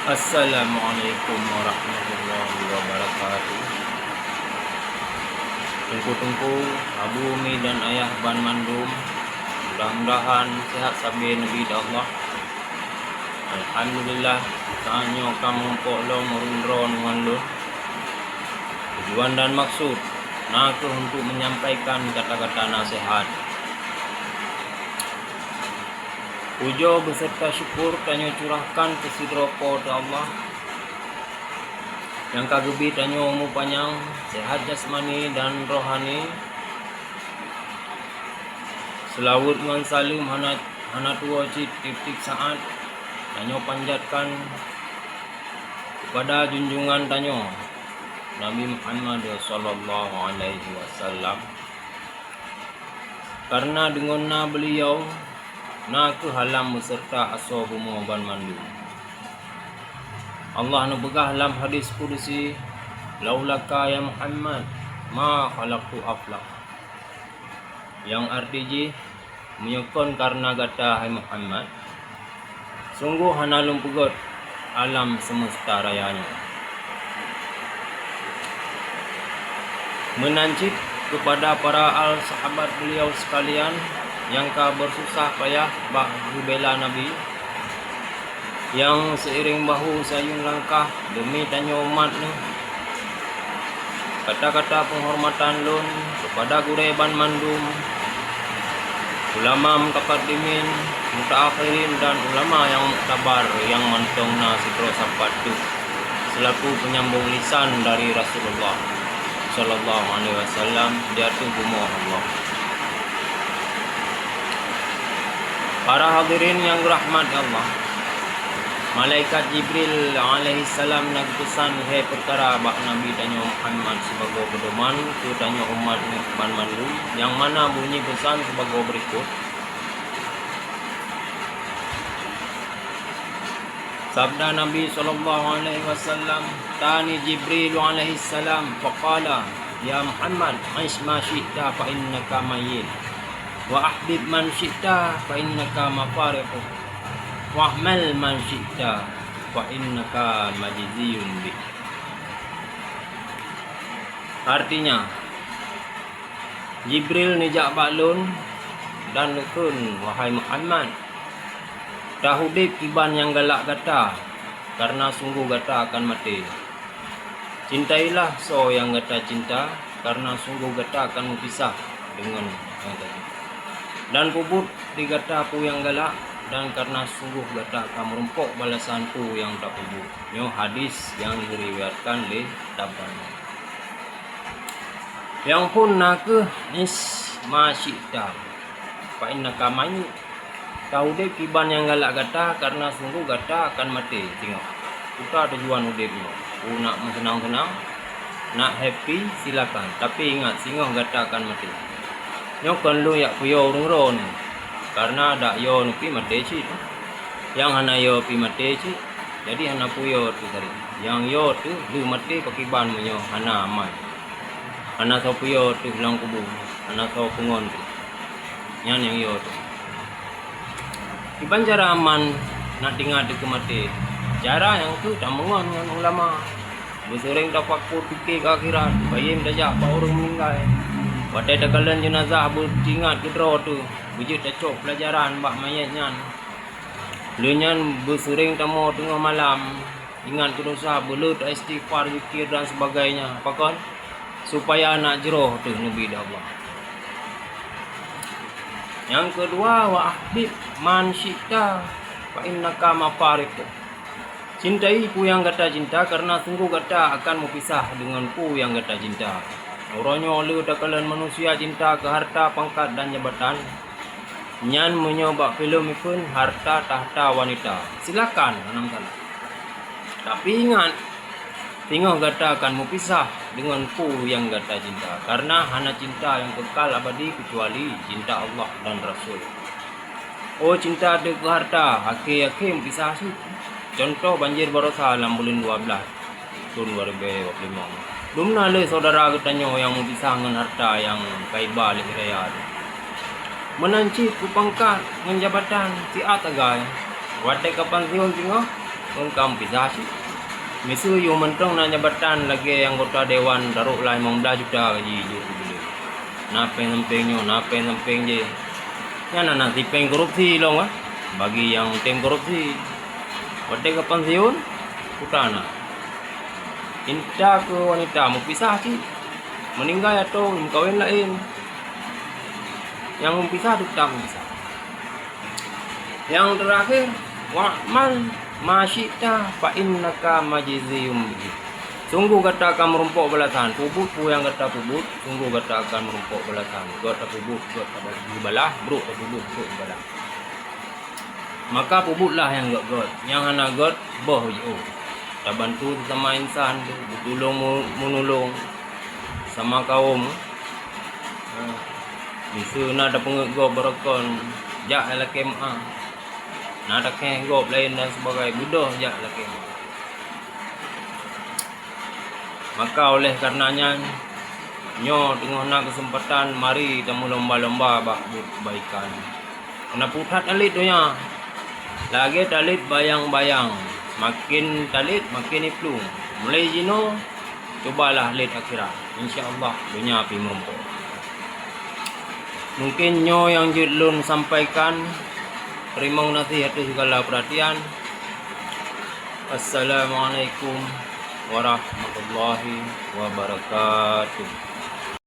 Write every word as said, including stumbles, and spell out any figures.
Assalamualaikum warahmatullahi wabarakatuh. Teungku-teungku, abu, umi dan ayah banmandum, mudah-mudahan sehat sabe neubri lé Allah. Alhamdulillah, tanyoe ka meurumpok lom ureueng droe ngon lôn. Tujuan dan maksud na kheueh untuk menyampaikan kata-kata nasihat. Pujoe beserta syukur tanyoe curahkan keu sidroe Po teu Allah, nyang ka geubri tanyoe umu panyang, sehat jasmani dan rohani, seulaweuet ngon saleuem hana, hana tuwoe cit tiep-tiep saát tanyoe panjatkan keupada junjungan tanyoe, Nabi Muhammad sallallahu alaihi wasallam. Kareuna deungon na beuliau, na kheueh alam beserta asoe bumoe banmandum. Allah neupeugah lam hadis kudusi, "Laulaka ya Muhammad, ma khalaqtul aflak." Nyang arti jih, "Meunyoe kon kareuna gata, hai Muhammad, sunggoh hana lôn peugét alam seumeusta raya nyoe." Meunan cit keupada para al sahabat beuliau seukalian nyang ka beususah payah bak geubela Nabi, nyang seiréng bahu sayueng langkah deumi tanyoe umat neuh. Kata-kata peunghormatan lôn keupada gurée banmandum, ulama mutakadimin, mutaakhirin dan ulama nyang muktabar nyang mantong na sidroe sapat teuh seulaku peunyambong lisan dari Rasulullah sallallahu alaihi wasallam di ateueh bumoe Allah. Para hadirin nyang geurahmati Allah, malaikat Jibril alaihissalam na geupeusan lhée peukara bak Nabi tanyoe Muhammad sibagoe peudoman keu tanyoe umat banmandum, nyang mana bunyi peusan sibagoe beurikot. Sabda Nabi sallallahu alaihi wasallam, "Atani Jibril alaihissalam faqala, 'Ya Muhammad, 'ish ma syi'ta fa innaka mayyit, wa ahbib man syi'ta fa innaka mufariqu, wa'mal man syi'ta fa innaka majziyun bih.'" Artinya, Jibril neujak bak lôn dan neukheun, "Wahai Muhammad, taudeb kiban nyang galak gata, kareuna sunggoh gata akan maté. Cintailah soe nyang gata cinta, kareuna sunggoh gata akan meupisah deungon nyang gata cinta. Dan peubuet di gata peue nyang galak, dan kareuna sunggoh gata akan meurumpok balasan peue nyang tapeubuet." Nyoe hadis nyang geuriwayatkan lé Tabrani. Nyang phon na kheueh, "Ish ma syi'ta, fa innaka mayyit." Taudeb kiban nyang galak gata, kareuna sunggoh gata akan maté. Singoh, peue tujuan udeb nyoe? Peue nak meuseunang-seunang, nak happy, silakan. Tapi ingat, singoh gata akan maté. Nyoe kon lôn jak puyoe ureueng droeneuh, kareuna dak yo neuh pih maté cit. Nyang hana yo pih maté cit, jadi hana puyoe teuh tadi. Nyang yo teuh lheueh maté pakiban meunyoe hana amai. Hana soe puyoe teuh lam kubu, hana soe peungon teuh. Nyan nyang yo teuh. Kiban cara aman nak teuingat dikeue maté? Cara nyang kheueh tameungon ngon ulama. Beuseureng tafakur pike keu akhirat, payém tajak bak ureueng meuninggai. Watée takalon jeunazah beuteuingat keudroe teuh, beujeuet tacok peulajaran bak manyét nyan. Lheueh nyan beuseureng tamoe teungoh malam, ingat keu desya, beuleuet istighfar, zikir dan sebagainya. Pakon? Supaya nak jroh teuh neubi di Allah. Nyang keudua, "Wa ahbib man syi'ta fa innaka mufariqu." Cintai peue nyang gata cinta, kareuna sunggoh gata akan meupisah deungon peue nyang gata cinta. Uroe nyoe le takalon manusia cinta keu harta, pangkat dan jabatan. Nyan meunyoe bak filem ikheun harta tahta wanita, silakan, hana masalah. Tapi ingat, singoh gata akan meupisah deungon peue nyang gata cinta, kareuna hana cinta nyang kekal abadi keucuali cinta Allah dan Rasul. Oh, cinta teuh keu harta, akhé-akhé meupisah cit. Cuntoh banjir baroesa lam buleuen dua blaih thon dua ribèe dua puluh lima. Dumna le syedara geutanyoe nyang meupisah ngon harta nyang ka iba lé raya teuh. Meunan cit keu pangkat ngon jabatan siat sagai. Watèe ka pensiun singoh, Ka meupisah cit. Miseue yôh mantong na jabatan lagèe anggota dewan, tarôh lah limong blaih juta gaji jih keu buleuen. Na péng sampéng nyoe, na péng sampéng jéh. Nyan na, na sipéng korupsi lom, ah. Bagi nyang tem korupsi. Watèe ka pensiun, peue na. Inta keu wanita meupisah cit. Meuninggai atau meukawen laén. Nyang meupisah teutap meupisah. Nyang teurakhé, "Wa'mal ma syi'ta fa innaka majziyun bihi." Sunggoh gata akan meurumpok balasan. Peubuet peue nyang gata peubuet, sunggoh gata akan meurumpok balasan. Göt tapeubuet, göt tabalah, brôk tapeubuet, brôk tabalah. Maka peubuetlah nyang göt-göt, nyang hana göt, boh jiôh. Tabantu sesama insan, beutulông mu-, meunulông, sama kaum. Miseue na tapeungeuet gob barokon, jak lakèe meu'ah. Na takhèh gob laén dan sibagai, beudôh jak lakèe meu'ah. Maka oleh karena nyan, nyoe teungoh na keuseumpatan, mari tameulomba-lomba bak buet keubaikan. Kareuna puthat that lét donya, lagèe talét bayang-bayang, maken talét maken iplueng. Mulai jinoe, cubalah lét akhirat, insya Allah donya pih meurumpok. Mungkin nyoe nyang jeuet lôn sampaikan. Teurimong gaséh ateueh sigala peurhatian. Assalamualaikum warahmatullahi wabarakatuh.